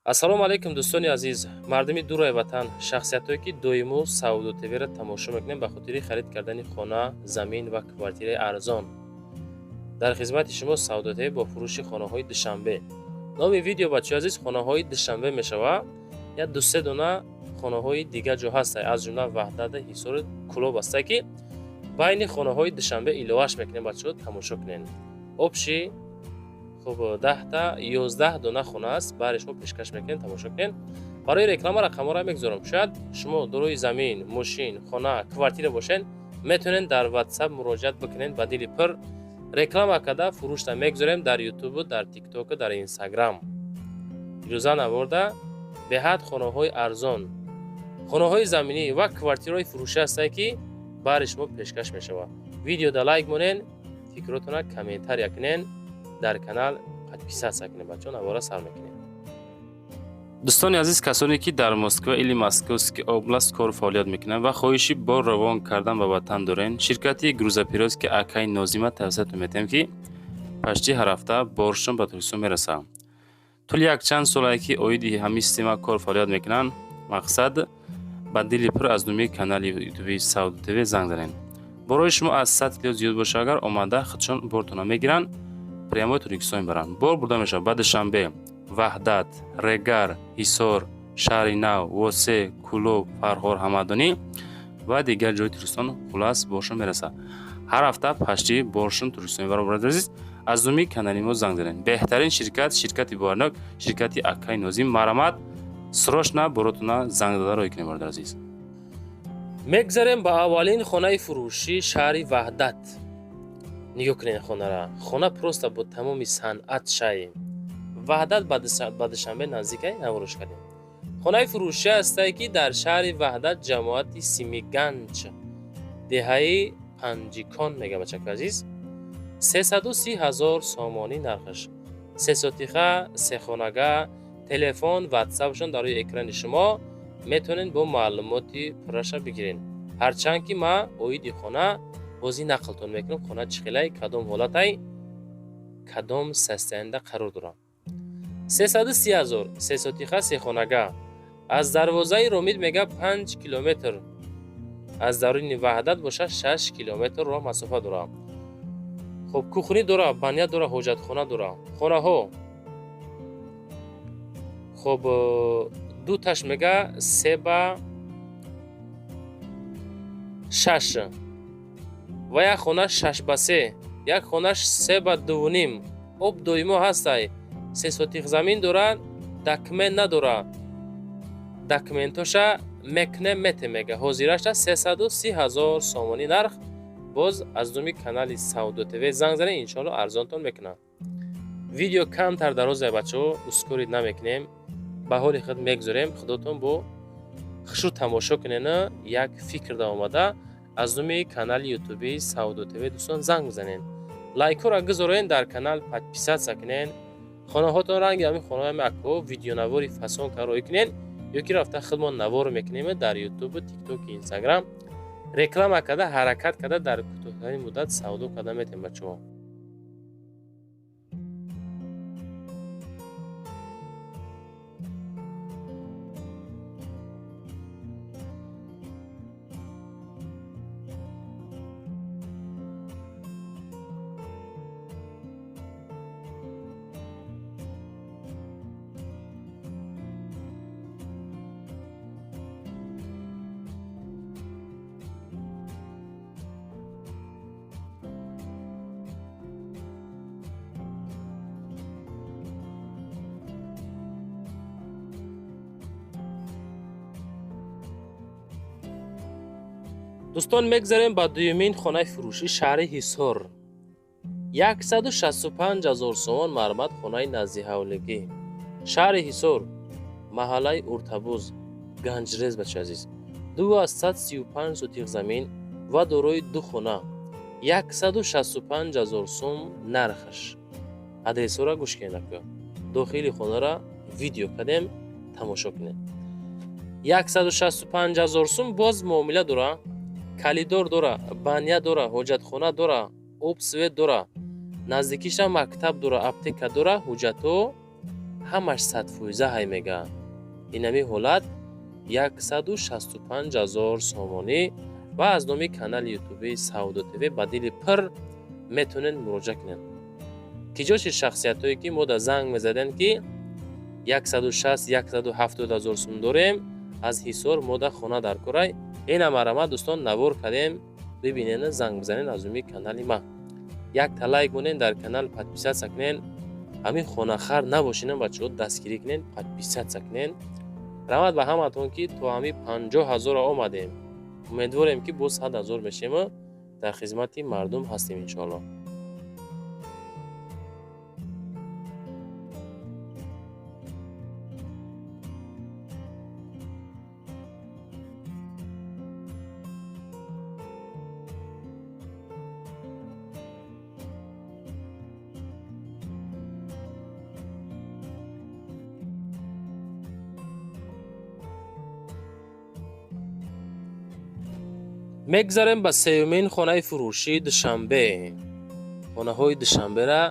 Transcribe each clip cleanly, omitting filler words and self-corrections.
Ассалому алайкум, дӯстони азиз, мардуми дураи ватан, шахсиятҳое, ки доимо Савдо ТВ-ро тамошо мекунем ба хотири харид кардани хона, замин ва квартираи арзон. Дар хизмати шумо Савдо ТВ бо фурӯши хонаҳои Душанбе. Номи видео, бачаҳои азиз, хонаҳои Душанбе мешавад. Як дусе дона хонаҳои дигар ҷо ҳаста, аз ҷумла Ваҳдат, Ҳисору Кӯлоб ҳаста, ки байни хонаҳои Душанбе иловаш мекунем. Бачаҳо, тамошо кунед. Общий хуб 10-та 11 дона хона аст, баъре шумо пешкаш мекунем, тамошо кунед. Барои реклама рақамҳоро мегузорам. Шояд шумо дорои замин, мошин, хона, квартира бошед, метавонед дар Ватсап муроҷиат бикунед. Ба дили пур реклама карда фурӯшта мегузорем дар Ютубу, дар Тиктоку, дар Инстаграм. Ирӯза наворда беҳад хонаҳои арзон, хонаҳои заминӣ ва квартираҳои фурӯшӣ ҳастанд, ки баъри шумо пешкаш мешавад. Видеода лайк монед, фикротона комментария кунед, дар канал подписаться кунед. Бачаҳо, навора сар мекунем. Дӯстони азиз, касоне, ки дар Москва или Московский область кору фаъолият мекунанд ва хоҳиши бор равон кардан ба ватан дорен, ширкати грузоперевозки акай Нозима тавсиятон метиҳем, ки почти ҳар ҳафта боршон ба Тоҷикистон мерасад. Тӯли якчанд солае, ки оиди ҳамин система кор фаъолият мекунанд. Мақсад, ба дили пур аз номи канали Ютуби Савдо ТВ занг занед. Борои шумо аз 100 кило зиёд боша агар, омада худшон бортона мегиранд, прямой Тоҷикистон мебаранд. Бор бурда мешавад ба Душанбе, Ваҳдат, Регар, Ҳисор, Шаҳри Нав, Восе, Кӯлоб, Фархор, Ҳамадонӣ ва дигар ҷои Тоҷикистон. Хулас, боршон мерасад. Ҳар ҳафта почти боршон Тоҷикистон мебарад. Бародари азиз, аз номи канали мо занг занед. Беҳтарин ширкат, ширкати боварнок, ширкати акаи Нозим. Марамат, срочно боротона занг зада роҳӣ кунед, бародари азиз. Мегзарем ба аввалин хонаи фурӯшӣ, шаҳри Ваҳдат. Нигоҳ кунед хонара. Хона просто бо тамоми санъат шай. Ваҳдат ба Душанбе наздикай, наворш кардем. Хонаи фурӯшӣ ҳастае, ки дар шаҳри Ваҳдат, ҷамоати Симиганҷ, деҳаи Панҷикон мега. Бачако азиз, 330 000 сомонӣ нархаш, се сотиха, сехонага. Телефон, Ватсапшон дар рӯи экрани шумо, метавонед бо маълумоти пурраша бигиред. Ҳарчанд ки ман оиди хона бозӣ нақлтон мекунам, хона чӣ хелай, кадом ҳолатай, кадом состояние қарор дорад. 330 000, се сотиха, сехонага. Аз дарвозаи Ромид мега 5 километр, аз даруни Ваҳдат боша 6 километр роҳ масофа дорад. Хуб, кухня дора, баня дора, ҳоҷатхона дора хонаҳо. Хуб, дуташ мега 3 ба 6 ва як хона 6 ба 3, як хонаш 3 ба 2.5. Об доимо ҳастай. Се сотих замин дорад, документ надорад, документоша мекне мете мега. Ҳозираша 330 000 сомонӣ нарх. Боз аз номи канали Савдо ТВ занг занед, иншоалло арзонтон мекунад. Видео камтар дарозае, бачаҳо, ускорить намекунем, ба ҳоли худ мегузорем. Худотон бо хушрӯ тамошо кунена, як фикр да омада, аз номи канали Ютуби Савдо ТВ, дӯстон, занг бизанед, лайкҳоро гузорен, дар канал подписаться кунен. Хонаҳотон ранги ҳамин хонаҳои акко видеонавори фасон кароӣ кунен ё ки рафта худмон наворо мекунем, дар Ютубу, Тиктоку, Инстаграм реклама карда, ҳаракат карда, дар кӯтоҳтарин муддат савдо карда метем, бачаҳо. Дӯстон, мегзарем ба дуюмин хонаи фурӯшӣ, шаҳри Ҳисор. 165 000 сомон мармат, хонаи наздиҳавлигӣ, шаҳри Ҳисор, маҳаллаи Уртабуз, Ганҷрез. Бача азиз, 235 сотих замин ва дорои ду хона, 165 000 сум нархаш. Адресҳоро гӯш кунед, ака. Дохили хонара видео кардем, тамошо кунед. 165 000 сум, боз муомила дора, коридор дора, баня дора, ҳоҷатхона дора, об, свет дора, наздикиша мактаб дора, аптека дора. Ҳуҷҷатҳо Ҳамаш 100% ҳай мега. Инами ҳолат 165 000 сомонӣ ва аз номи канали ютуби Савдо ТВ ба дили пир метавонед муроҷиат кунед. Ки ҷоши шахсиятҳое ки мо да занг мезадем, ки 160 170 ҳазор сум дорем, аз Ҳисор мо да хона дар корай. Ина марама, дӯстон, навор кардем, бибинен, занг бизанен аз номи канали ма. Якта лайк монен, дар канал подписаться кунен. Ҳамин хонахар набошинам, бачаҳо, дастгирӣ кунен, подписаться кунен. Раҳмат ба ҳаматон, ки то ҳамин 50 ҳазорро омадем. Умедворем, ки боз 100 ҳазор мешему дар хизмати мардум ҳастем, иншоалло. Мегзарем ба сеюмин хонаи фурӯшии Душанбе. Хонаҳои Душанбера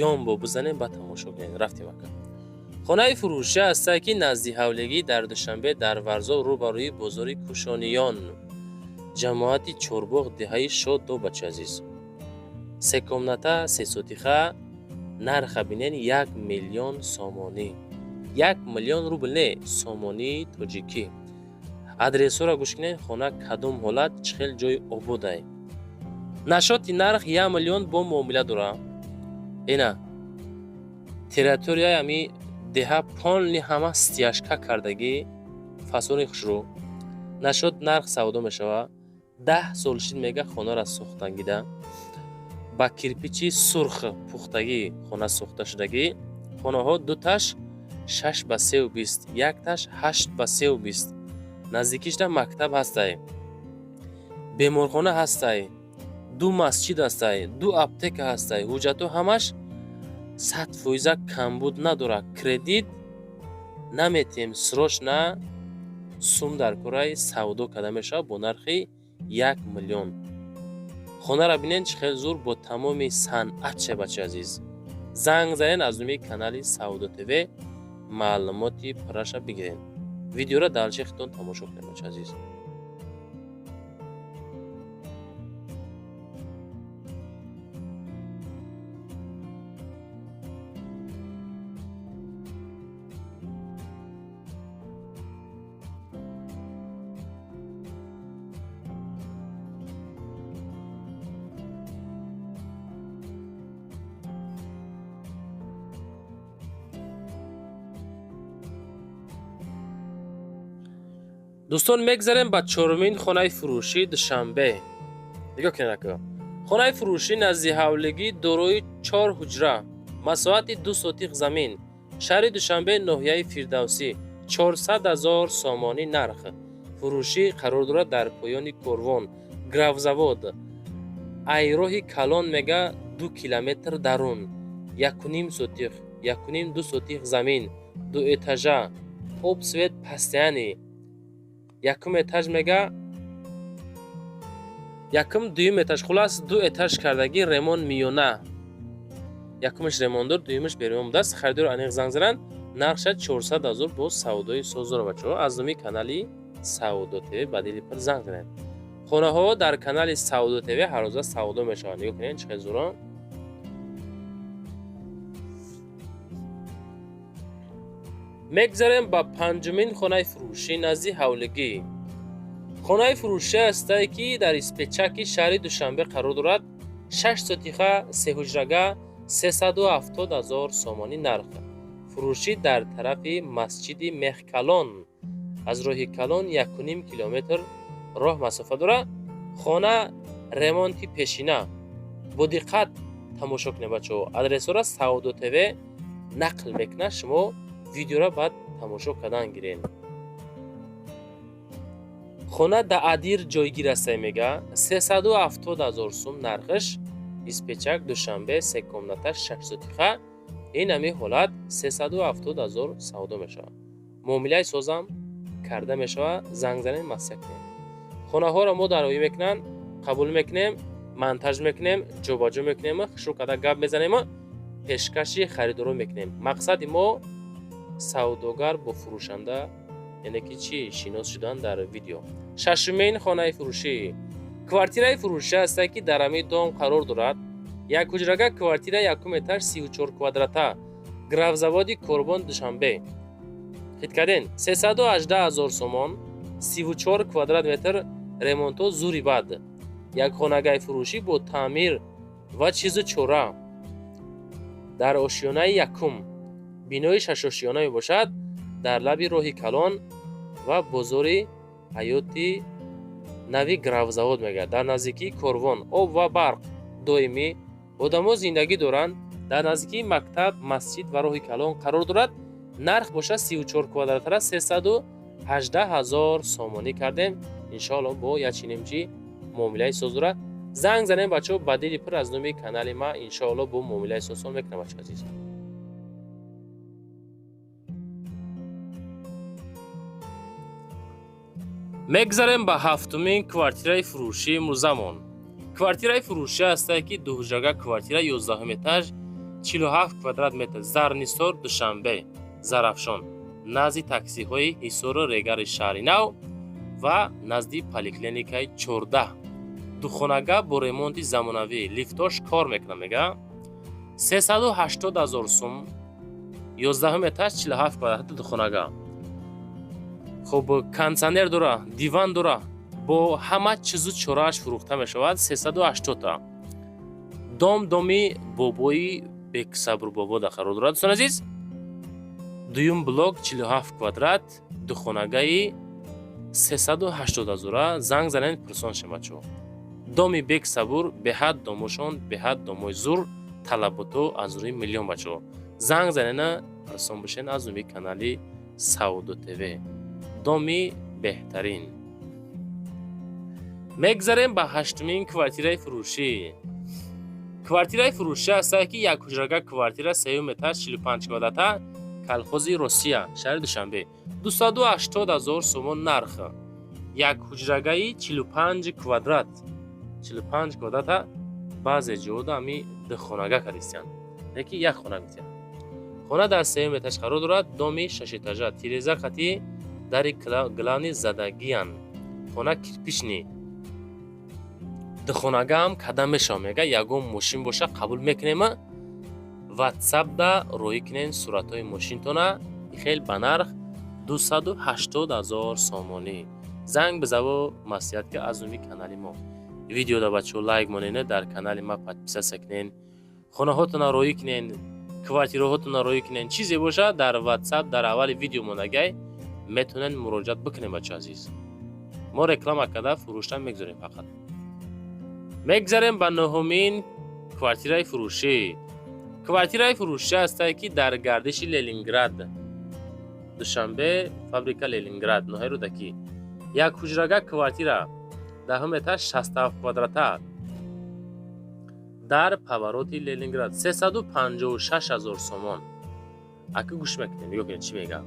ёнбо бизанем, ба тамошо кунем. Рафтем, ака. Хонаи фурӯшӣ ҳастае, ки назди ҳавлигӣ дар Душанбе, дар Варзоб, рӯбарӯи бозори Кӯшониён, ҷамоати Чорбоғ, деҳаи Шодо. Бачи азиз, се комната, се сотиха. Нарха бинен: 1 миллион сомонӣ, 1 миллион рубл не, сомонии тоҷикӣ. Адресҳоро гӯш кунед. Хона кадом ҳолат, чӣ хел ҷои ободай. Нашоти нарх 1 миллион бо муомила дора. Ина территорияи ами деҳа полный ҳама стяжка кардагӣ, фасони хушрӯ. Нашод нарх савдо мешавад. 10 сол шид, мега, хонара сохтагида, ба кирпичи сурх пухтагӣ хона сохта шудагӣ. Хонаҳо дуташ 6 ба 3,20, якташ 8 ба 3,20. Наздикишда мактаб ҳастай, беморхона ҳастай, ду масҷид ҳастай, ду аптека ҳастай. Ҳуҷҷатҳо ҳамаш 100%, камбуд надорад. Кредит наметиҳем, срочно сум дар кораи, савдо карда мешавад бо нархи 1 миллион. Хонара бинед, чӣ хел зур, бо тамоми санъатше. Бачи азиз, занг занед, аз номи канали Савдо ТВ маълумоти пурраша бигиред. Видеоро дальше худтон тамошо кунед, бачи азиз. Дӯстон, мегзарем ба чорумин хонаи фурӯшии Душанбе. Нигоҳ кунед, ака. Хонаи фурӯшӣ назди ҳавлигӣ, дорои чор ҳуҷра, масоҳати 2 сотиқ замин, шаҳри Душанбе, ноҳияи Фирдавсӣ, 400 ҳазор сомонӣ нарх. Фурӯшӣ қарор дорад дар поёни корвон, гравзавод, ай роҳи калон, мега, 2 километр дарун, 1,5 сотиқ, 1,5, 2 сотиқ замин, дуэтажа, об, свет постоянный. Якум этаж, мега, якум, дуюм этаж, хулас, ду этаж кардагӣ, ремонт миёна. Якумаш ремонтдор, дуюмаш беремон будааст. Харидор аниқ занг зананд. Нархша 400 ҳазор, бо савдои соз дора. Бачаҳо, аз номи канали Савдо ТВ ба дили пир занг занед. Хонаҳо дар канали Савдо ТВ ҳаррӯза савдо мешаванд. Нигоҳ кунед, чӣ хел зуро. Мегзарем ба панҷумин хонаи фурӯшӣ назди ҳавлигӣ. Хонаи фурӯшӣ ҳастае, ки дар Испечаки шаҳри Душанбе қарор дорад. 6 сотиха, сеҳуҷрага, 370 ҳазор сомонӣ нарх. Фурӯшӣ дар тарафи масҷиди Мехкалон, аз роҳи калон 1,5 километр роҳ масофа дорад. Хона ремонти пешина. Бо диққат тамошо кунед, бачаҳо. Адресҳоро Савдо ТВ нақл мекунад, шумо видеоро баъд тамошо кардан гиред. Хона да Адир ҷойгир астае, мега, 370 ҳазор сум нархш. Испечак, Душанбе, се комната, 6 сотиха. Ин ҳамин ҳолат 370 ҳазор савдо мешавад, муомилаи созам карда мешавад. Занг занед, маслиҳат кунед. Хонаҳоро мо дароӣ мекунанд, қабул мекунем, монтаж мекунем, ҷобаҷо мекунем, хушрӯ карда гап мезанем, пешкаши харидорон мекунем. Мақсади мо Савдогар бо фурӯшанда, яъне ки чӣ, шинос шудан дар видео. Шашумин хонаи фурӯшӣ, квартираи фурӯшӣ ҳаста, ки дар ҳамин дом қарор дорад. Як ҳуҷрага квартира, якум этаж, 34 квадрата, Графзаводи Корбон, Душанбе. Хит карден, 318 000 сомон, 34 квадрат метр, ремонто зури бад. Як хонагаи фурӯшӣ бо таъмир ва чизу чора дар ошёнаи якум, бинои шашошёна мебошад, дар лаби роҳи калон ва бозори ҳаёти нави Графзавод мегардад, дар наздикии Корвон. Об ва барқ доимӣ, одамо зиндагӣ доранд, дар наздикии мактаб, масҷид ва роҳи калон қарор дорад. Нарх бошад, 34 квадратара 318 000 сомонӣ кардем. Иншоалло, бо ячинемчи муомилаи соз дорад. Занг занем, бачаҳо, ба дили пур аз номи канали ма. Иншоалло, бо муомилаи сосон мекунам, бачаҳо азиз. Мегзарем ба ҳафтумин квартираи фурӯшии имрӯзамон. Квартираи фурӯшӣ ҳастае, ки дуҳуҷрага квартира, 11-ум этаж, 47 квадрат метр, Зарнисор, Душанбе, Зарафшон, назди таксиҳои Ҳисору Регари шаҳри нав ва назди поликлиникаи 14. Духонага бо ремонти замонавӣ, лифтош кор мекунад, мега, 380 000 сум, 11-ум этаж, 47 квадрат, духонага. Хуб, кондитсионер дора, диван дора, бо ҳама чизу чорааш фурӯхта мешавад 380-та. Дом доми бобои Бексабру бобода қарор дорад, дӯстон азиз. Дуюм блок, 47 квадрат, духонагаи 380 ҳазора. Занг занед, пурсон шем, бачаҳо. Доми Бексабур беҳад домошон, беҳад домои зур, талабото аз рӯи миллион. Бачаҳо, занг занена, пурсон бошен аз номи канали Савдо ТВ. Доми беҳтарин. Мегзарем ба ҳаштумин квартираи фурӯшӣ. Квартираи фурӯшӣ ҳастае, ки як ҳуҷрага квартира, сеюм этаж, 45 квадрата, Колхози Россия, шаҳри Душанбе, 280 ҳазор сомон нарх. Як ҳуҷрагаи 45 квадрат, 45 квадрата. Баъзе ҷода ами духонага кардистиянд, леки як хона гуфтиянд. Хона дар сеюм этаж қарор дорад, доми шашэтажа, тиреза қатӣ дари главный задагиян. Хона кирпичный, духонагаам када мешавад, мега. Ягон мошин боша, қабул мекунема. Ватсапда роҳӣ кунен суратҳои мошинтона. Хел ба нарх 280 ҳазор сомонӣ. Занг бизаво, маслиҳат ки аз номи канали мо. Видеода, бачаҳо, лайк монена, дар канали ма подписаться кунен, хонаҳотона роҳӣ кунен, квартираҳотона роҳӣ кунен. Чизе бошад, дар Ватсап дар аввали видео мондагай, метавонед муроҷиат бикунем. Бачаҳо азиз, мо реклама карда фурӯштан мегузорем фақат. Мегзарем ба нуҳумин квартираи фурӯшӣ. Квартираи фурӯшӣ ҳастае, ки дар гардиши Ленинград, Душанбе, фабрика Ленинград, ноҳияи Рӯдакӣ. Як ҳуҷрага квартира, 10-ум этаж, 67 квадрата, дар повороти Ленинград, 356 000 сомон. Ака, гӯш мекунем, нигоҳ кунед, чӣ мегӯям.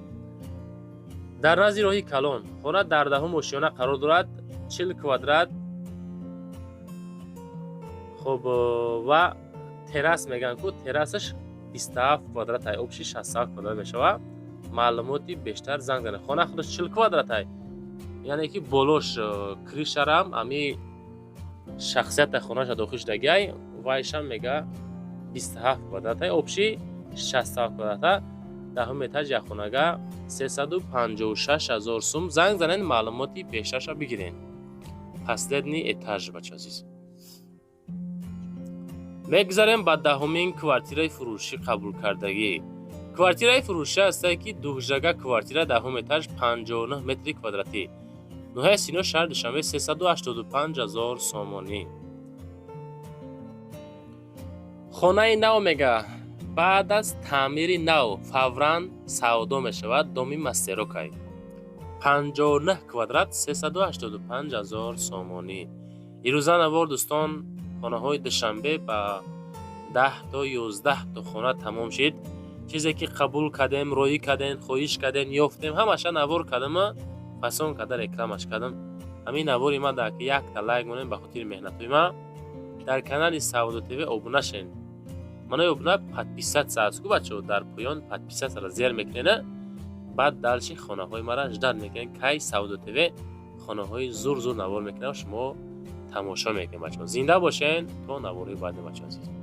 Дар назди роҳи калон, хона дар 10-ум ошёна қарор дорад, 40 квадрат. Хуб, ва террас мегӯянд ку, террасаш 27 квадратай, общий 67 квадрат мешавад. Маълумоти бештар занг занед. Хона худаш 40 квадратай, яъне ки болош крышарам ами шахсията хонаша дохил шудагиай, вайшам мега 27 квадратай, общий 67 квадрата, 10-ум этаж, якхонага, 356 000 сум. Занг занед, маълумоти бештарша бигирен. Последний этаж, бача азиз. Мегзарем ба 10-умин квартираи фурӯшӣ қабулкардагӣ. Квартираи фурӯшӣ ҳастае, ки дуҳуҷрага квартира, 10-ум этаж, 59 метри квадратӣ, ноҳияи Сино, шаҳри Душанбе, 385 ҳазор сомонӣ. Хонаи нав, мега, баъд аз таъмири нав фавран савдо мешавад. Доми мастерокай, 59 квадрат, 385 ҳазор сомонӣ. Ирӯза навор, дӯстон, хонаҳои Душанбе ба 10 то 11 то хона тамом шид. Чизе ки қабул кардем, роҳӣ кардем, хоҳиш кардем, ёфтем, ҳамаша навор кардама, фасон карда рекламаш кардам. Ҳамин навори ма дар якта лайк монем ба хотири меҳнатҳои ма. Дар канали Савдо ТВ обуна шен. Манои обуна подписаться аст ку, бачаҳо, дар поён подписаться ро зер мекунена. Баъд дальше хонаҳои мара ждать мекунем, кай Савдо ТВ хонаҳои зур зур навор мекунам, шумо тамошо мекунем. Бачаҳо, зинда бошен то наворои баъди, бачаҳо азиз.